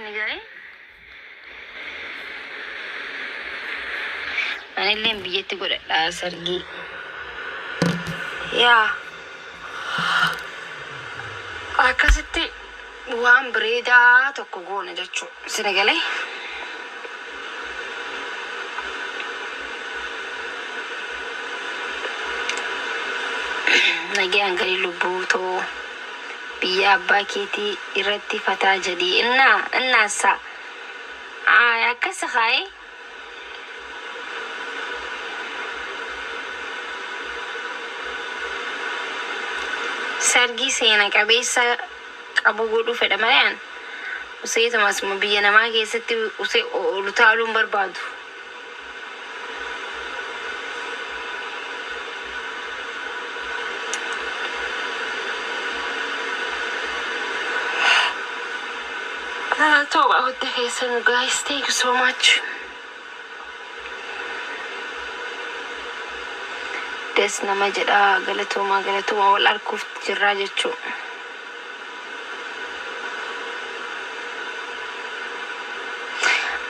Isin galee? Anilleen biyyatti godhadha sargii. Yaa akkasitti waan bareedaa tokko goona jechuudha. Isin galee? Nagaan galii lubbuu too, biyya abbaa keetii irratti fataa jedhii innaa innaassa. Ay, akkas kaa'ee. Sargii seena qabeessa qabu godhuu fedha malee an useetuma asuma biyya namaa keessatti usee ol utaaluu hin barbaadu. Galatooma hunda keessanuu guys, thank you so much. Des nama jedha. Galatoomaa, galatoomaa, wal arguuf jirraa jechuu.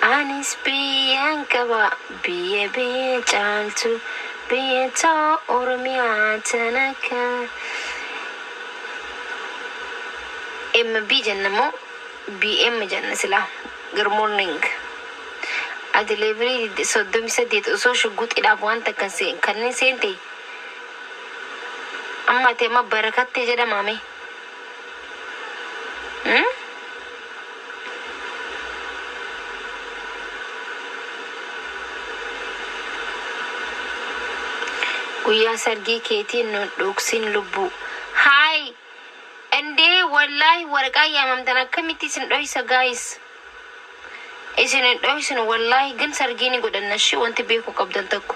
Anis biyyan qaba, biyya biyya caaltu, biyya too Oromiyaa tanaka. MB jenna moo BM jenna silaa? Good morning. Ati levelii 38 osoo shugguxiidhaaf waan takka hin kanneen seente, amma ati amma barakattee jedhamaa mee? Hmm? Guyyaa sargii keetiin nu dhoksin lubbuu. Haay! Indee wallaahi waraqaa yaamamtan akkamitti isin dhoysa guys? Isin hin dhoysinu wallaahi, gin sargii ni godhanna shi. Wanti beekuu qabdan tokko.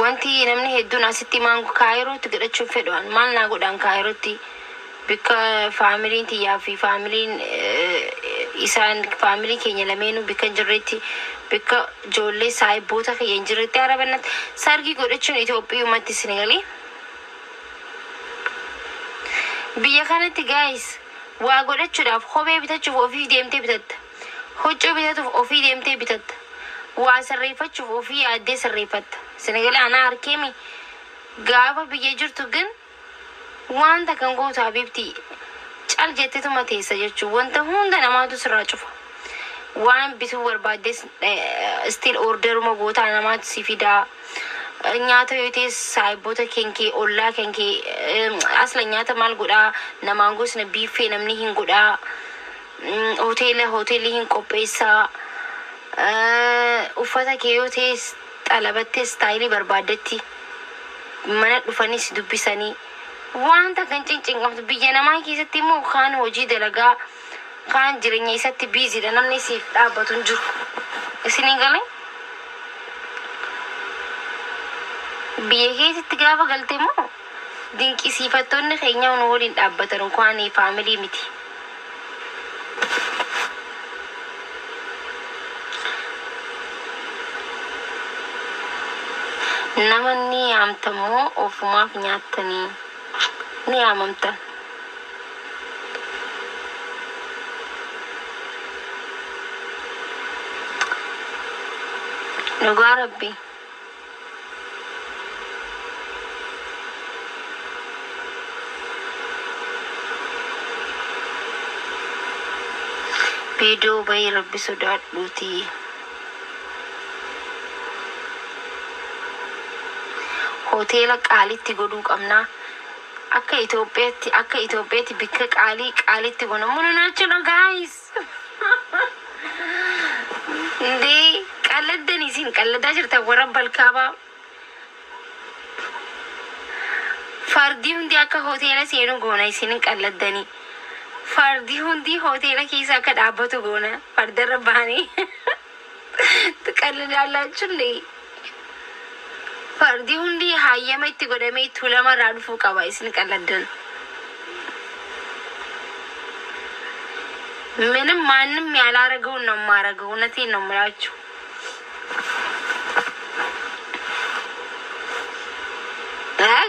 Wanti namni hedduun asitti maan Kaayirootti godhachuun fedhu, an maal naa godhaan Kaayirootti? Bikka faamiliin tiyyaa fi faamiliin isaan, faamilii keenya lameenuu bikka hin jirretti, bikka ijoollee saahibboota kiyya hin jirretti arabannatti sargii godhachuun Itoophiyumatti isin galee. Biyya kanatti guys, waa godhachuudhaaf, kophee bitachuuf ofii deemtee bitatta. Huccuu bitatuuf ofii deemtee bitatta. Waa sirreeffachuuf ofii yaaddee sirreeffatta. Isin galee anaa harkeemi gaafa biyya jirtu gin wanta kan gootu habibti, cal jettetuma teessa jechuun wanta hunda namaatu sirraa cufa. Waan bituu barbaaddes still orderuma gootaa, namaatu si fidaa. Nyaata yoo ta'es saahibboota kenkee, ollaa kenkee asla nyaata maal godhaa, namaan gosna biiffee namni hin godhaa. Hoteela, hoteelli hin qopheessaa. Uffata kee yoo ta'es xalabattee style barbaaddetti mana dhufanis dubbisanii wanta kan cincinqamtu. Biyya namaa keessatti immoo kaan hojii dalagaa, kaan jireenya isatti busydha, namni siif dhaabbatu hin jiru. Isiniin galee? Biyya keessatti gaafa galte immoo dinqisiifattoonni keenya nu waliin dhaabbatan kwaan faamilii miti. Nama ni yaamtan moo ofumaaf nyaattanii? Ni yaamamtan. Dhugaa Rabbi. Viidiyoo bahii, Rabbi sodaadhuuti. Hoteela qaalitti godhuu qabnaa. Akka Itoophiyaatti, akka Itoophiyaatti bikka qaalii qaalitti goona. Munu naachuu guys. Indee qalladdan, isin qalladaa jirtan warra balkaabaa. Fardi hundi akka hoteela seenu goona, isin qalladdanii. Fardi hundi hoteela keessa akka dhaabbatu goona. Fardarra bahanii. Qalladaallaachullee. Fardi hundi hayyama itti godhamee Tuulamarraa dhufuu qaba, isin qalladdan. ምንም ማንም ያላረገውን ነው የማረገው። እውነቴን ነው የምላችሁ።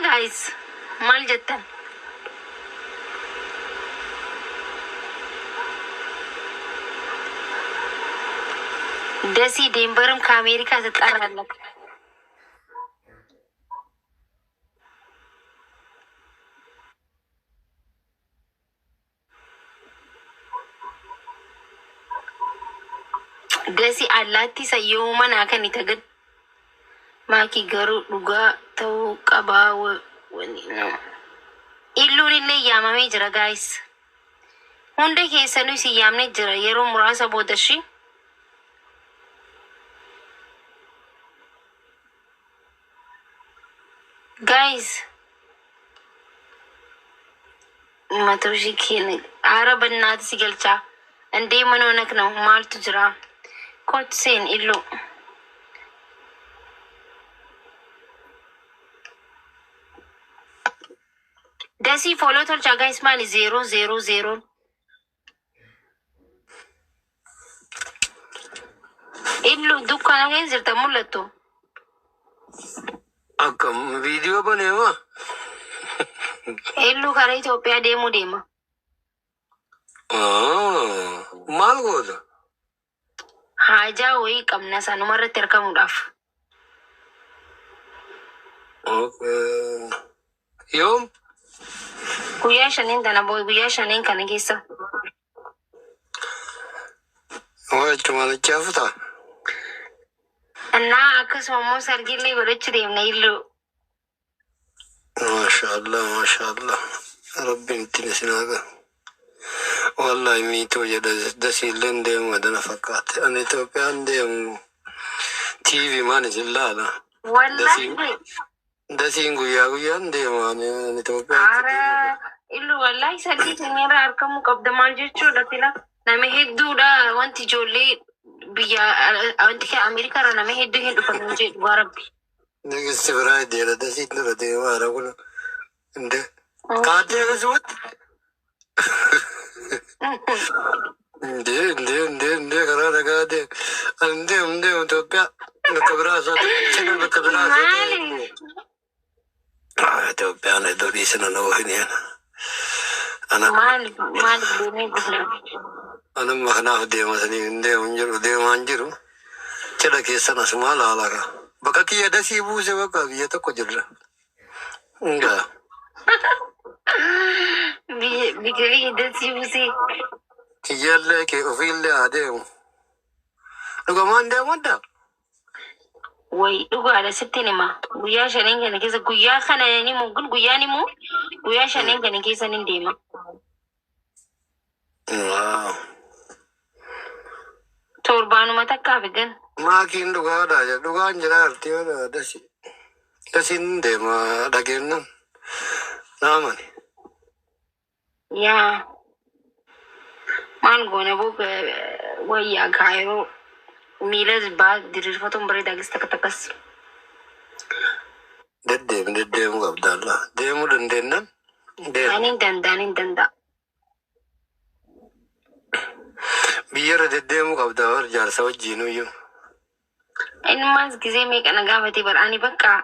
Guys, maal jettan? ደሲ ዴንበርም ከአሜሪካ ትጠራለህ። ደሲ allaattii sayyoo manaa kan itti gad maakii garuu dhugaa ta'uu qabaa wani Illuun illee yaamamee jira guys. Hunda keessanuu isin yaamnee jira yeroo muraasa booda shi. Guys 100 ሺህ አረ በእናትህ ሲገልቻ እንዴ ምን ሆነክ ነው? Maaltu jira? Kootu seen illuu. Dasii follow tolchaa guys maali 0 0 0. Illuu dukkana keessa jirta mul'attu. Akkam viidiyoo baneema. Illuu karaa Itoophiyaa deemuu deema. Maal goota? Haajaa wayii qabna sanuma irratti argamuudhaaf. Okay. Yoom? Guyyaa shaniin tana booda guyyaa shaniin kana keessa. Waa jechuun achi ta'a. Innaa akkasuma immoo sargillee godhachuu deemna illuu. Maashaallah, maashaallah. Rabbiin ittiin isin haa gahu. Wallahi miituu jedha dasiilleen deemu adana fakkaate. Ani Itoophiyaan deemu TV maan isin laala. Wallahi. Dasiin guyyaa guyyaan deema ani Itoophiyaatti Ara deemu. Illu wallahi sargii keenya irraa argamuu qabda maal jechuudha sila. Nama hedduudha wanti ijoollee biyya wanti Ameerikaa irraa nama hedduu hin dhufan jedhu dhugaa rabbi. Next Friday dha dasiin dura deema hara kun. Inde. Kaatee akkasumatti. Inde inde inde inde karaa dhagaa deemu. Ani deemu deemu Itoophiyaa bakka biraa isaa sina bakka biraa isaa Maali? deemu. Itoophiyaan iddoo dhiisina na oofin. Ana Maali maali deemee dhufna? anumma kanaaf deema sanii hin deemu hin jiru deemaa hin jiru. Cidha keessan asumaa laala ka. Bakka kiyya dasii buuse bakka biyya tokko jirra. Ngaa. Biyya biyya dasii buusee. Kiyyaallee kee ofiillee haa deemu. Dhugamaan deemu adda? Way dhugaadha sittin hima. Guyyaa shaniin kana keessa guyyaa kana ni kun guyyaan immoo guyyaa shaniin kana keessa ni deema. Waaw. Torbaanuma takkaaf gan. Maakiin dhugaadha jedha. Dhugaan jira artii yoo dasi. Dasiin deema dhageennan. Naamani. Yaa maal goona boo wayyaa kaayiroo miila baa diriirfatuun bareedaa gis takka takkas. Deddeemu deddeemuu qabda Allah. Deemuu dandeennan deemu. Ani hin danda'a ani hin danda'a. Biyyarra deddeemuu qabda war jaarsa wajjiinuyyuu. Innumaas gisee meeqa na gaafate bara ani bakka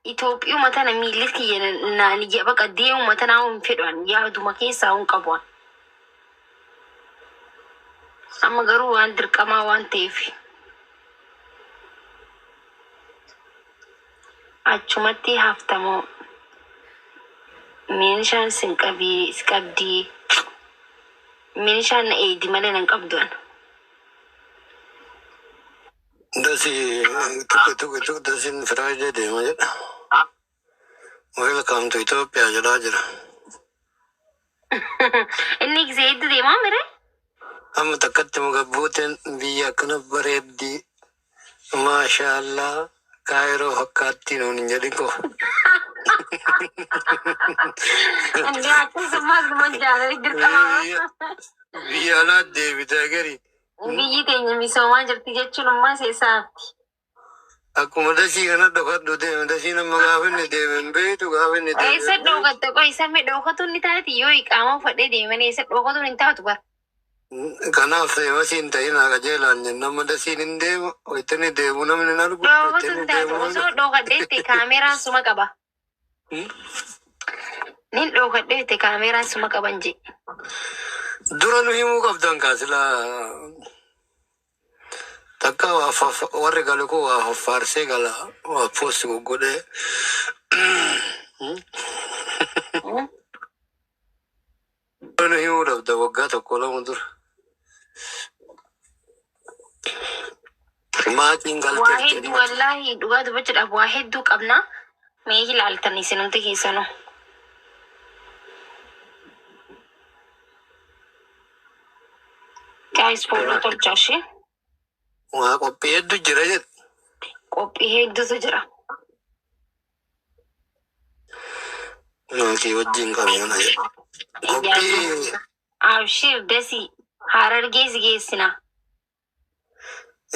Itoophiyuma tana miilli kiyya naan bakka deemuma tanaa hin fedhu ani yaaduma keessaa hin qabu ani. Amma garuu waan dirqamaa waan ta'eef achumatti haftamoo meeshaan sin qabii si qabdii meeshaan na eedi malee nan qabdu ani. Dasi tuqi tuqi tuqi dasiin Friday deema jedha. Welcome to Ethiopia jedhaa jira. Inni gisee hedduu deemaa mire? Amma takkatti muka buuteen biyya akkana bareeddii. Maashaallah Kaayiroo fakkaattii nuun hin jedhin qofa. Inni akkasumas numa jaalala dirqamaa. Biyya alaa deebitee gari. Biyyi keenya misoomaa jirti jechuun ammaa seessaafti. Akkuma dasii kana dhokadhu deeme dasiin amma gaafa inni deeme hin beektu gaafa inni deeme Eessa hin beektu. dhookatta qoy sammi dhookatuun ni taati yoo qaama uffadhee deeman eessa dhookatuun hin taatu bara. Kanaaf masiin ta'in haa qajeelaan jenna amma dasiin hin deemu itti inni deemu namni hin argu itti Dhookatuun inni hin taatu deemu osoo dhookadheetti kaameraan suma qaba. Nin dhookadheetti kaameraan suma qaban jee. Dura nu himuu qabdan kaa silaa Takka waa warri galu kun waa faffaarsee gala waa post goggodhee. Nu himuu dhabda waggaa tokko lama dura. Maatiin Waa galteef hedduu wallaahi dhugaa dubbachuudhaaf waa hedduu qabna. Mee ilaaltan isinumti keessanuu. Guys, follow tolchaa ishee. Waa qophii hedduu jira jedhe. Qophii hedduutu jira. Maatii wajjin qabna jedhe. Qophii Abshir dasi Harargee si geessina.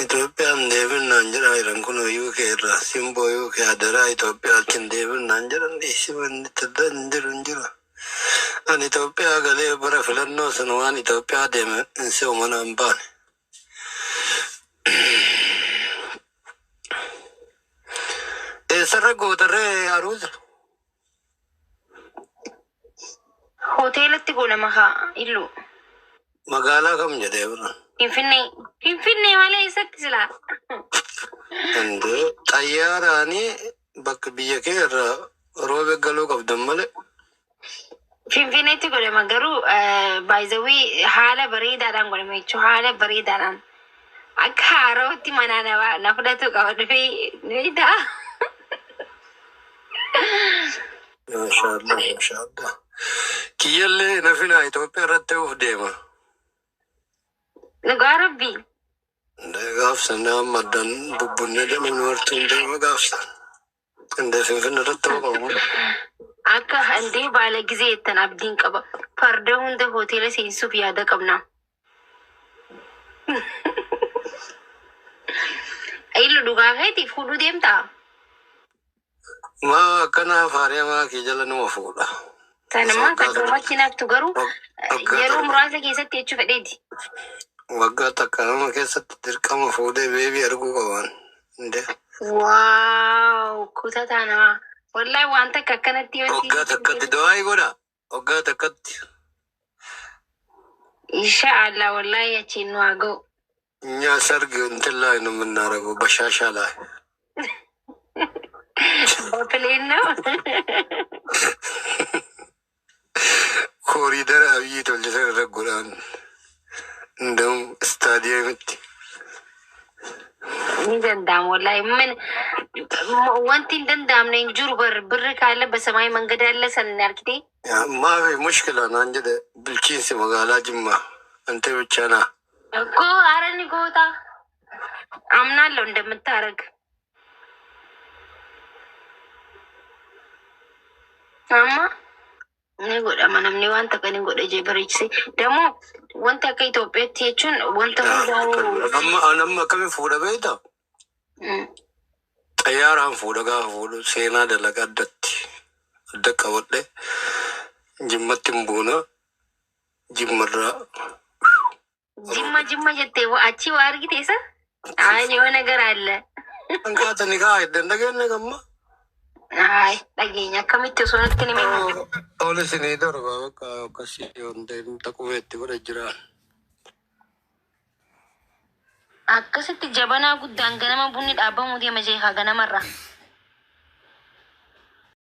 Itoophiyaan deebinnaan jedhan jiran kun UK irraa simboo UK adaraa Itoophiyaatti hin deebinnaan jedhan dhiisimanni hin jiru hin jiru. Ani Itoophiyaa galee bara filannoo sun waan Itoophiyaa deeme hin se'u mana hin baane. Eessarra gootarree aruuza? Hoteelatti godhama haa illu. Magaalaa kam jedhee bira? Finfinnee. Finfinnee malee eessatti silaa? Indee xayyaaraanii bakka biyya kee irraa roobe galuu qabdan malee. Finfinneetti godhama garuu baay'izawii haala bareedaadhaan godhama jechuudha. Haala bareedaadhaan. Akka haarootti manaa na fudhatu qaba dhufee ni ta'a. Maashaallah maashaallah. Kiyyallee nafinaa Itoophiyaa irratti ta'uuf deema. Dhugaa rabbii. Indee gaafsan amma addaan bubbunnee deeman martuun deema gaafsan. Indee Finfinnee irratti ta'uu qabu. Akka indee baala gizee jettan abdiin qaba. Farda hunda hoteela seensisuuf yaada qabna. Illu dhugaa keetiif fuudhuu deemtaa? Maa akkana faariyamaa kee jala numa fuudha. Sanummaa kan duubatti naftu garuu Waggaa yeroo torba. muraasa keessatti jechuu fedheeti. Waggaa takka lama keessatti dirqama fuudhee beebii arguu qaban. Indee Waaw kutataa namaa. Wallahi waan takka akkanatti yoo waggaa takkatti du'aa godha. Waggaa takkatti. Insha Allah wallahi achiin nu haa ga'u. እኛ ሰርግ እንትን ላይ ነው የምናደርገው፣ በሻሻ ላይ። በ plane ነው። ኮሪደር አብይ tolchite godhaan እንደውም ስታዲየምtti Ni danda'ama wallahi ምን wanti hin danda'amne hin jiru bar birri ካለ በሰማይ መንገድ አለ san argite. ማፊ ሙሽክላ naan jedhe bulchiinsi magaalaa Jimmaa አንተ ብቻ ና። እኮ ኧረ እኔ ጎታ አምናለሁ እንደምታረግ። Amma ni godhama namni waan takka ni godha jee bareechise. ደግሞ wanta akka Itoophiyaatti jechuun wanta hundaa'u. Amma amma akkamiin fuudha beektaa? Xayyaaraan fuudha gaafa fuudhu seenaa dalaga addatti adda qabadhe Jimmatti hin buuna Jimmarraa. Jimma jimma jettee achi waa argite isa? Ay የሆነ ነገር አለ። Hanqaatani kaa hidden dhageenye gamma. Ay dhageenya akkamitti osoo nutti hin himin. Ol isinii darba bakka akkasii wanteen taqumeetti godha jiraan. Akkasitti jabanaa guddaan ganama bunni dhaabamuu deema jee haa ganamarra.